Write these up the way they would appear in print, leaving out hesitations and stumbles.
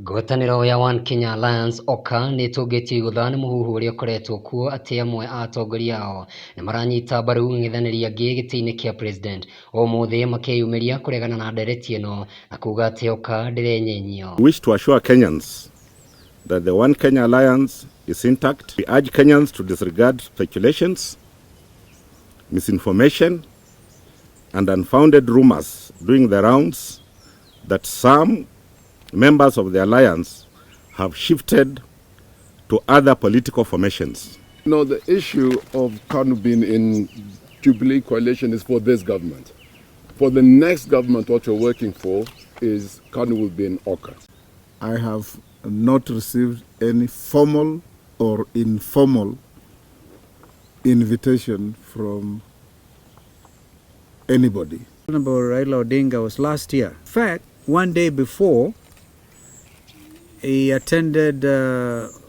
Ngwatanĩro ya One Kenya Alliance OKA nĩ ĩtũngĩtio igũtha nĩ mũhuhu ũrĩa ũkoretwo kuo atĩ amwe a atongoria ao nĩ maranyita mbaru ang'ethanĩri angĩ gĩtĩ-inĩ kĩa president. Ũmũthĩ makeyumĩria kũregana na ndereti ĩno na kuga atĩ OKA ndĩrenyenyio. We wish to assure Kenyans that the One Kenya Alliance is intact. We urge Kenyans to disregard speculations, misinformation, and unfounded rumors doing the rounds that some members of the alliance have shifted to other political formations. No, the issue of KANU being in Jubilee coalition is for this government. For the next government, what we're working for is KANU will be in OKA. I have not received any formal or informal invitation from anybody. Honorable Raila Odinga was last year. In fact, one day before, he attended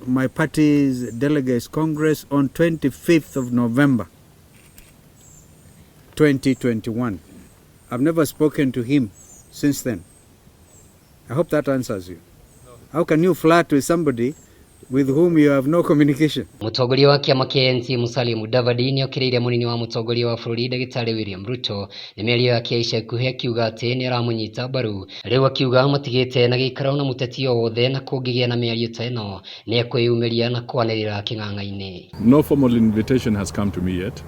my party's delegates congress on 25th of November 2021. I've never spoken to him since then. I hope that answers you. How can you flirt with somebody with whom you have no communication? Mũtongoria wa kĩama kĩa ANC Musalia Mudavadi nĩ okĩrĩire mũnini wa mũtongoria wa bũrũri ndagĩtarĩ William Ruto nĩ mĩario yake ya ica ikuhĩ akiuga atĩ nĩ aramũnyita mbaru. Rĩu akiuga matigĩte na gĩikaro na mũteti o wothe na kũngĩgĩa na mĩario ta ĩno nĩ ekwĩyumĩria na kwanĩrĩra kĩng'ang'a-inĩ. No formal invitation has come to me yet.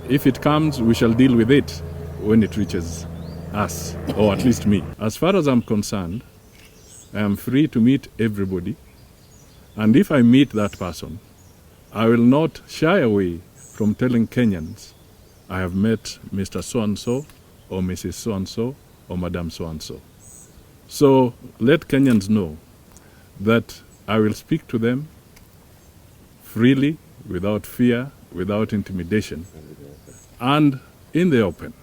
If it comes, we shall deal with it when it reaches us, or at least me. As far as I'm concerned, I am free to meet everybody. And if I meet that person, I will not shy away from telling Kenyans I have met Mr. So and so, or Mrs. So and so, or Madam so and so. So let Kenyans know that I will speak to them freely, without fear, without intimidation, and in the open.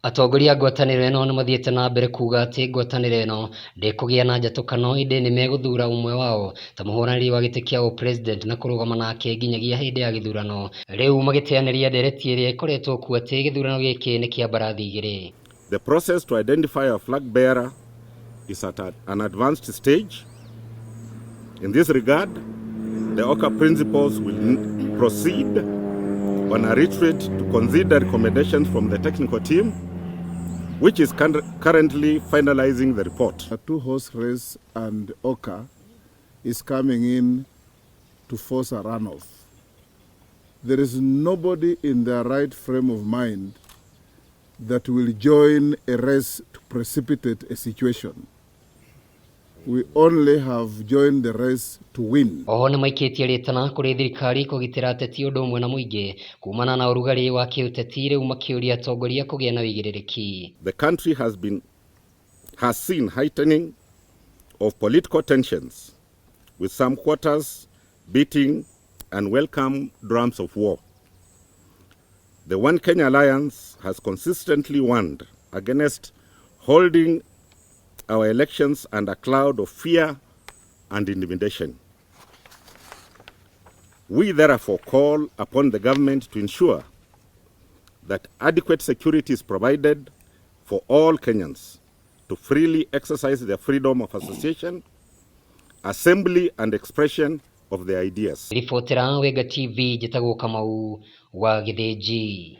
Atongoria a ngwatanĩro ĩno nĩ mathiĩte na mbere kuga atĩ ngwatanĩro ĩno ndĩkũgĩa na njatũkano ĩndĩ nĩ megũthura ũmwe wao ta mũhũranĩri wa gĩtĩ kĩa ũpresident na kũrũgama nake nginyagia hĩndĩ ya gĩthurano. Rĩu magĩteanĩria ndereti ĩrĩa ĩkoretwo kuo atĩ gĩthurano gĩkĩ nĩ kĩa mbarathi igĩrĩ. The process to identify a flag bearer is at an advanced stage. In this regard, the OKA principals will proceed on a retreat to consider recommendations from the technical team, which is currently finalizing the report. A two-horse race and OKA is coming in to force a runoff. There is nobody in their right frame of mind that will join a race to precipitate a situation. We only have joined the race to win. Oho nĩ maikĩtie rĩtana kũrĩ thirikari kũgitĩra ateti ũndũ ũmwe na mũingĩ kumana na ũrugarĩ wa kĩũteti rĩu makĩũria atongoria kũgĩa na ũigĩrĩrĩki. The country has seen heightening of political tensions, with some quarters beating unwelcome drums of war. The One Kenya Alliance has consistently warned against holding our elections under cloud of fear and intimidation. We therefore call upon the government to ensure that adequate security is provided for all Kenyans to freely exercise their freedom of association, assembly, and expression of their ideas. Ribotera Wenga TV, njĩtagwo Kamau wa Gĩthĩnji.